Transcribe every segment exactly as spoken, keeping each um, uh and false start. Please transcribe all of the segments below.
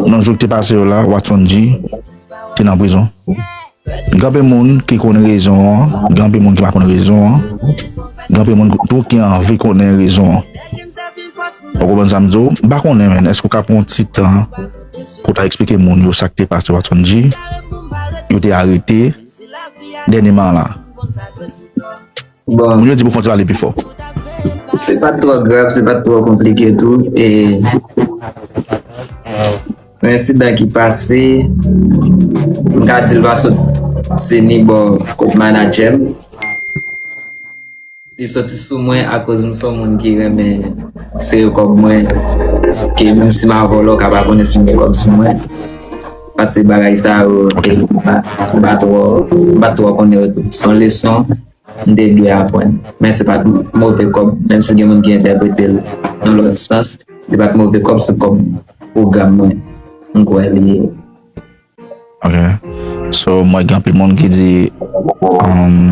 nan jou ki te pase yo la, Watson G te nan prizon. Gen anpil moun ki konn rezon an, gen anpil moun ki pa konn rezon an, gen anpil moun tou ki anvi konnen rezon an. Ou konprann sa m di w? M pa konnen, men èske w ka pran yon ti tan pou w ta eksplike moun yo sa k te pase Watson G? Yo te arete dènyèman la. Bon. Moun yo di pou fon ti pale pi fò. Se pa t twò grav, se pa t twò konplike tou. E yon ensidan ki pase, m ka di l pa sot se ni bò kot manadjè m. Li soti sou mwen akoz m se yon moun ki renmen sere kòb mwen. Ke menm si m a vòlò, w ka pa konnen si m gen kòb sou mwen. Paske bagay sa yo, m pa, m pa twò, m pa twò konnen yo. Se yon leson m te dwe aprann. Men se pa t move kòb, menm si gen moun ki entèprete l nan lòt sans, li pa t move kòb, se kòb pwogram mwen. M kwè li ye. Ok. So, m wè gen anpil moun ki di, um,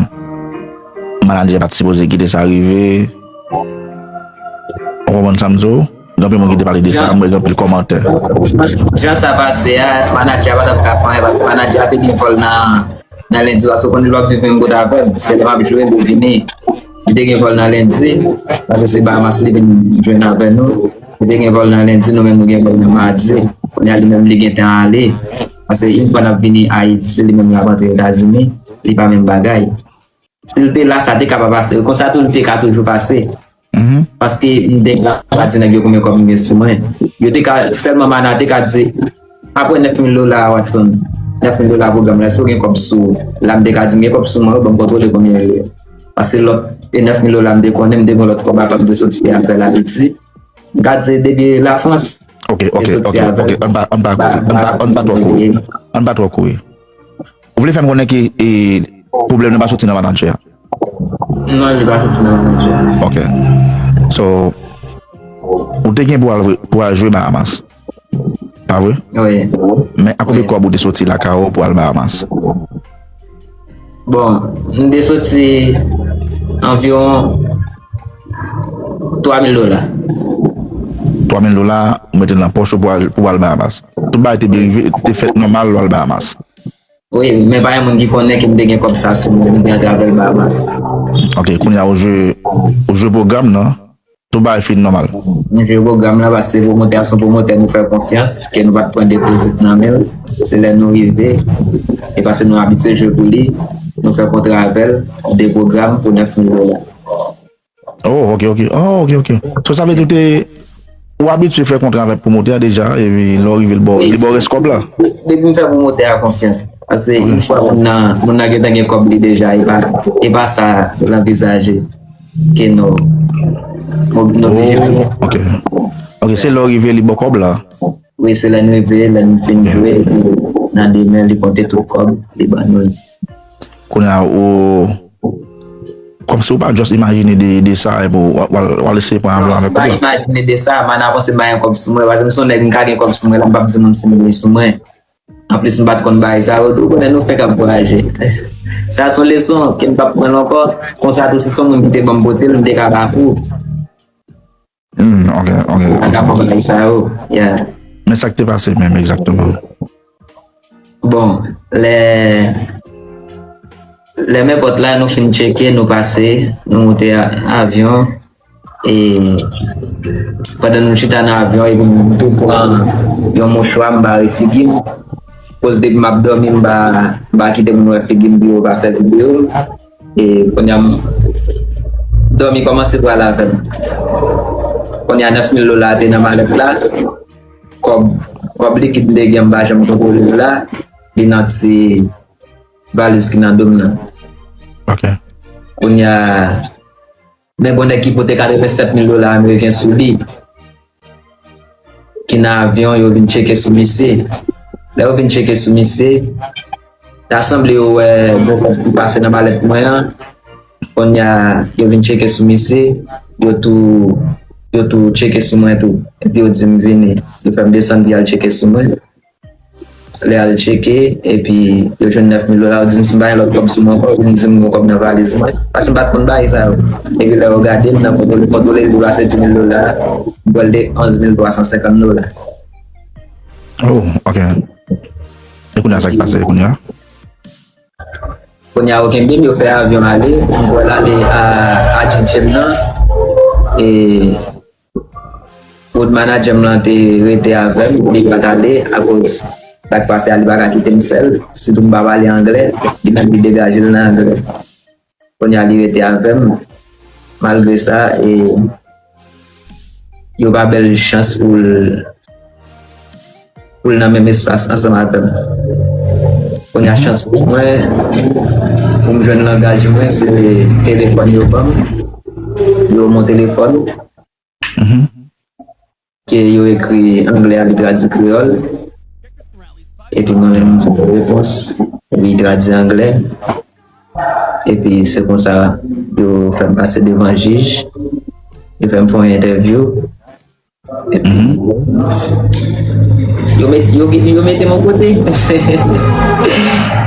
manadjè pa t sipoze kite sa rive. Ou konprann sa m di w? Gen anpil moun ki te pale de sa, m wè gen anpil kòmantè. Jan sa pase a, manadjè a pa t ap ka fè anyen, paske manadjè a te gen vòl nan, nan lendi, paske w konnen lè w ap viv menm kote avè m, se lè m ap jwe, li vini. Li te gen vòl nan lendi, paske se Bahamas li vin jwenn avè nou. Li te gen vòl nan lendi, nou menm nou gen vòl nan madi. Kounye a li menm li gentan ale. Paske yon fwa n ap vini Ayiti, li menm l ap antre Etazini, li pa menm bagay. Si l te la, sa te ka pa pase. Konsa tou, li te ka toujou pase. Paske m te ka pa di nèg yo konbyen kòb m gen sou mwen. Yo te ka, sèlman Mana te ka di, apre nèf mil dola, Watson, nèf mil dola pwogram la, èske w gen kòb sou ou? La, m te ka di, m gen kòb sou mwen, wi, ban m kontwole konbyen l ye. Paske lòt, e nèf mil dola, m te konnen, m te gen lòt kòb ankò, m te soti avè l Ayiti. M ka di, depi Lafrans, Ok, ok, ok, ok. Ann pa, ann pa kouri, ann pa, ann pa twò kouri. Ann pa twò kouri. Ou vle fè m konnen ke, e, pwoblèm nan pa soti nan manadjè a? Non, li pa soti nan manadjè a. Ok. So, ou te gen pou al, pou al jwe Bahamas. Pa vre? Wi. Men a konbyen kòb ou te soti lakay ou pou al Bahamas? Bon, m te soti anviwon twa mil dola. Twa mil dola, ou mete nan pòch ou pou al, pou al Bahamas. Tout bagay te byen rive, te fèt nòmal lè w al Bahamas. Wi, men pa gen moun ki konnen ke m te gen kòb sa sou mwen, m te antre avè l Bahamas. Ok, kounye a ou jwe, ou jwe pwogram nan, tout bagay fin nòmal. M jwe pwogram la paske pwomotè a se yon pwomotè nou fè konfyans, ke nou pa t pran depozit nan men l. Se lè nou rive, e paske nou abitye jwe pou li, nou fè kontra avè l, de pwogram pou nèf mil dola. Oh, ok, ok. Oh, ok, ok. So, sa vle di ou te, ou abitye fè kontra avèk pwomotè a deja, epi lè w rive, li ba w, li ba w rès kòb la? Depi m fè pwomotè a konfyans. Paske yon fwa moun nan, moun nan gentan gen kòb li deja, e pa, e pa sa l anvizaje ke nou, nou oblije fè. Oh, ok. Ok, se lè w rive, li ba w kòb la? Wi, se lè n rive, lè n fin jwe, epi nan demen, li konte tout kòb, li ban nou l. Kounye a, ou, kòmsi ou pa just imajine de, de sa, epi w, w, w al eseye pran avyon avèk kòb la? Non, m pa imajine de sa, Mana panse m pa gen kòb sou mwen, paske m se yon nèg, m ka gen kòb sou mwen, la, m p ap di moun si m gen sou mwen. Anplis, m pa t konn bagay sa yo tou, konnen nou fenk ap vwayaje. Sa se yon leson ke m p ap pran l ankò, konsa tou, si se yon moun ki te ban m pote l, m te ka ba kou. Hmm, ok, ok, ok. Ak apre bagay sa yo, yeah. Men sa k te pase menm, egzakteman? Bon, lè, lè men pòt la, nou fin tcheke, nou pase, nou moute a, avyon. E pandan nou chita nan avyon, epi m tou pran yon mouchwa, m bare figi m. Koz depi m ap dòmi, m pa, m pa kite moun wè figi m pou yo pa fè videyo m. E kounye a, m dòmi kòmanse pral avè m. Kounye a, nèf mil dola te nan malèt la. Kòb, kòb likid m te gen, m pa janm kontwole l la. Li nan ti valiz ki nan do m nan. Ok. Kounye a, men gon nèg ki pote katrevennsèt mil dola ameriken sou li. Ki nan avyon, yo vin tcheke sou misye. Lè yo vin tcheke sou misye, ta sanble yo wè gon kòb ki pase nan malèt mwen an. Kounye a, yo vin tcheke sou misye, yo tou, yo tou tcheke sou mwen tou. Epi yo di m vini. Yo fè m desann pou y al tcheke sou mwen. Lè y al tcheke, epi yo jwenn nèf mil dola, yo di m si m pa gen lòt kòb sou mwen ankò, yo vin di m gon kòb nan valiz mwen. Paske m pa t konn bagay sa yo. Epi lè yo gade l nan kontwole, kontwole l, li pase di mil dola, m pral de onz mil twa san senkant dola. Oh, ok. E kounye a sa k pase kounye a? Kounye a yo kenbe m, yo fè avyon m ale, m pral ale a, a djidjem nan. E road manager m lan te rete avè m, li pa t ale akoz sa k pase a, li pa ka kite m sèl. Sitou m pa pale anglè, li menm li degaje l nan anglè. Kounye a li rete avè m. Malgre sa, e, yo pa ba l chans pou l pou l nan menm espas ansanm avè m. Kounye a chans pou mwen, pou m jwenn langaj mwen, se telefòn yo ban m. Yo ban m telefòn. Ke yo ekri anglè a, li tradui kreyòl. Epi mwen menm, m fè repons. Epi li tradui anglè. Epi se konsa, yo fè m pase devan jij. Yo fè m fè yon entèvyou. Epi, yo met, yo, yo mete m yon kote.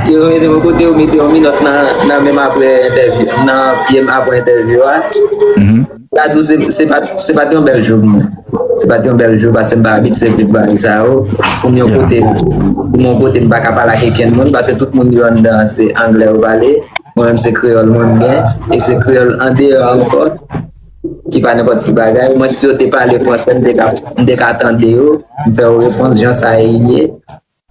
Yo mete m yon kote, yo mete yon minòt nan, nan men m apre entèvyou, nan pye m apre entèvyou a. La di w, se, se pa, se pa t yon bèl jou pou mwen. Se pa t yon bèl jou, paske m pa abitye viv bagay sa yo. Pou m yon kote, pou m yon kote, m pa ka pale ak okenn moun, paske tout moun yo anndan an, se anglè yo pale. Mwen menm, se kreyòl mwen m gen, e se kreyòl andeyò ankò, ki pa nenpòt ti bagay. Mwen, si yo te pale fransè, m te ka, m te ka tande yo, m fè yo repons jan sa ye.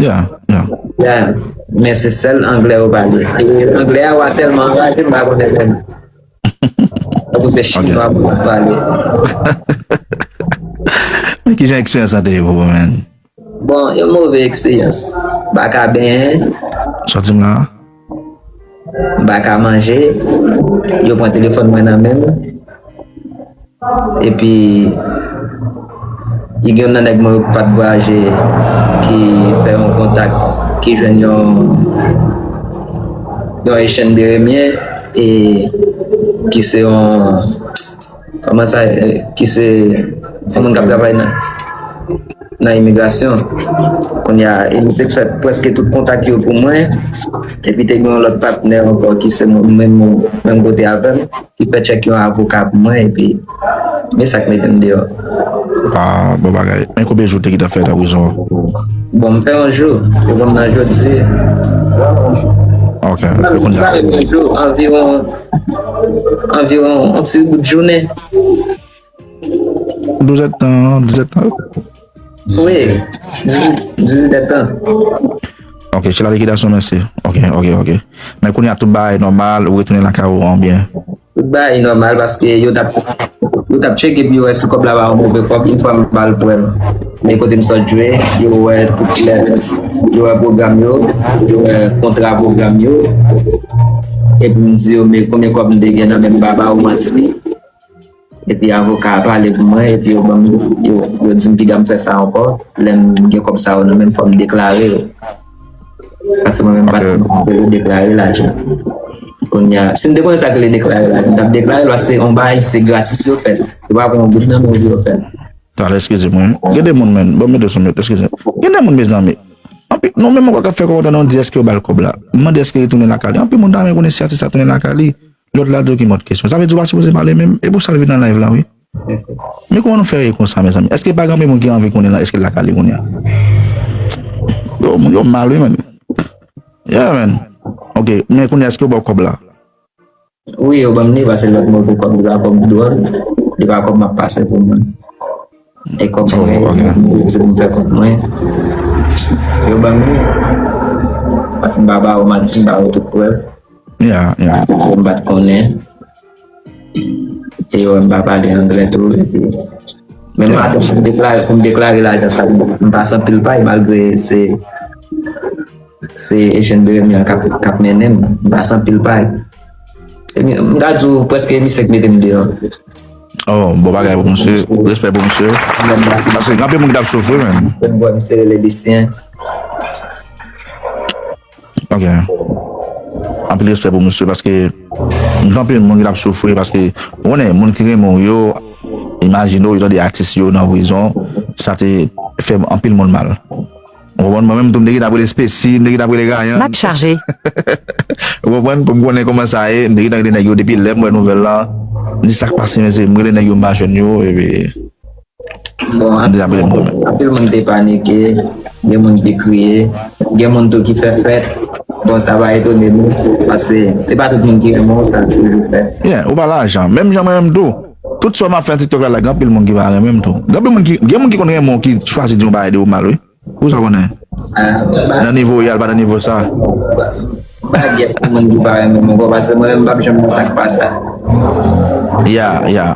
Yeah, yeah. Yeah. Men se sèl anglè yo pale. E anglè a wa tèlman anraje, m pa konnen menm. Tankou se chinwa pou m pale. Men ki jan eksperyans lan te ye pou ou, man? Bon, yon move eksperyans. M pa ka benyen. Sa w di m la? M pa ka manje. Yo pran telefòn mwen nan men m. Epi, li gen yon nan nèg mwen yo ki pa t vwayaje, ki fè yon kontak, ki jwenn yon, yon Echenn Beremyen, e ki se yon, kòman sa, e, ki se yon moun k ap travay nan, nan imigrasyon. Kounye a, e misye fè prèske tout kontak yo pou mwen. Epi te gen yon lòt patnè ankò ki se moun menm, menm kote avè m, ki fè tchèk yon avoka pou mwen. Epi, men sa k mete m deyò. Ah, bon bagay. Men konbyen jou w te gentan fè nan prizon an? Bon, m fè yon jou. Yo pran m nan jodi. Ok. E kounye a? Yon jou, anviwon, anviwon yon ti bout jounen. Douz èdtan, dizuit èdtan? Wi, dizuit èdtan. Ok, se la likidasyon, mèsi. Ok, ok, ok. Men kounye a tout bagay nòmal, ou retounen lakay ou an byen? Tout bagay nòmal paske yo t ap, yo t ap tcheke pou yo wè si kòb la pa yon move kòb. Yon fwa m ba l prèv, men kote m sot jwe, yo wè tout lè, yo wè pwogram yo, yo wè kontra pwogram yo. Epi m di yo, men konbyen kòb m te gen nan men m, m pa ba yo manti. Epi avoka a pale pou mwen, epi yo ban m, yo, yo di m piga m fè sa ankò. Lè m gen kòb sa yo nan men m, fò m deklare yo. Paske mwen menm m pa t konn pou yo deklare lajan. Kounye a, si m te konnen sa k rele deklare lajan, m t ap deklare l, paske se yon bagay, se gratis yo fè l. Yo pa pran yon goud nan men w pou yo fè l. Talè, eskize mwen. Gen de moun, men, bon, mete sou mute, eskize. Gen de moun, mezanmi. Anpil, nou menm ankò k ap fè kòmantè, nou di èske yo ba l kòb la. M mande èske li tounen lakay li. Anpil moun ta renmen konnen si atis la tounen lakay li. Lòt la di yo ki mòd kesyon. Sa vle di ou pa sipoze pale menm. E pou sa l vin nan live la, wi. Men kòman nou fè ye konsa, mezanmi? Èske pa gen anpil moun ki anvi konnen la, èske l lakay li kounye a? Yo, moun yo mal, wi, men. Yeah, man. Ok, men kounye a, èske yo ba w kòb la? Wi, yo ban m li, paske lòt move kòb, li pa kòb dwòl, li pa kòb m ap pase pou mwen. E kòb mwen, yo di m fè kòb mwen. Yo ban m li, paske m pa ba yo manti, m ba yo tout prèv. Yeah, yeah. M pa t konnen. E yo wè m pa pale anglè tou, epi men m atann pou m deklare, pou m deklare lajan sa, m pase anpil pay, malgre se, se Echenn Beremyan k ap, k ap mennen m, m pase anpil pay. E m, m ka di w prèske misye k mete m deyò. Oh, bon bagay pou misye. Respè pou misye. Paske gen anpil moun ki t ap soufri, men. Mwen wè misye rele Lisyen. Ok. Anpil respè pou misye, paske gen anpil moun ki t ap soufri, paske ou konnen, moun ki renmen w yo, imajine w, yo tande atis yo nan prizon, sa te fè anpil moun mal. Ou konprann? Mwen menm tou, m te gentan ap rele Spesi, m te gentan ap rele Ryan. Map chaje. Ou konprann? Pou m konnen kòman sa ye, m te gentan rele nèg yo depi lè m wè nouvèl la. M di sa k pase, men se m rele nèg yo, m pa jwenn yo, epi Bon, anpil moun, anpil moun te panike, gen moun ki kriye, gen moun tou ki fè fèt. Bon, sa pa etone nou, paske se pa tout moun ki renmen w, sa toujou fè. Yeah, ou pa lajan. Menm jan mwen menm tou. Tout sa m ap fè nan TikTok la, la, gen anpil moun ki pa renmen m tou. Gen anpil moun ki, gen moun ki konn renmen w ki chwazi di yon bagay de ou mal, wi. Ou sa konnen? Nan nivo w ye a, l pa nan nivo sa. Pa gen moun ki pa renmen m ankò, paske mwen menm m p ap janm nan sa k pa sa. Yeah, yeah.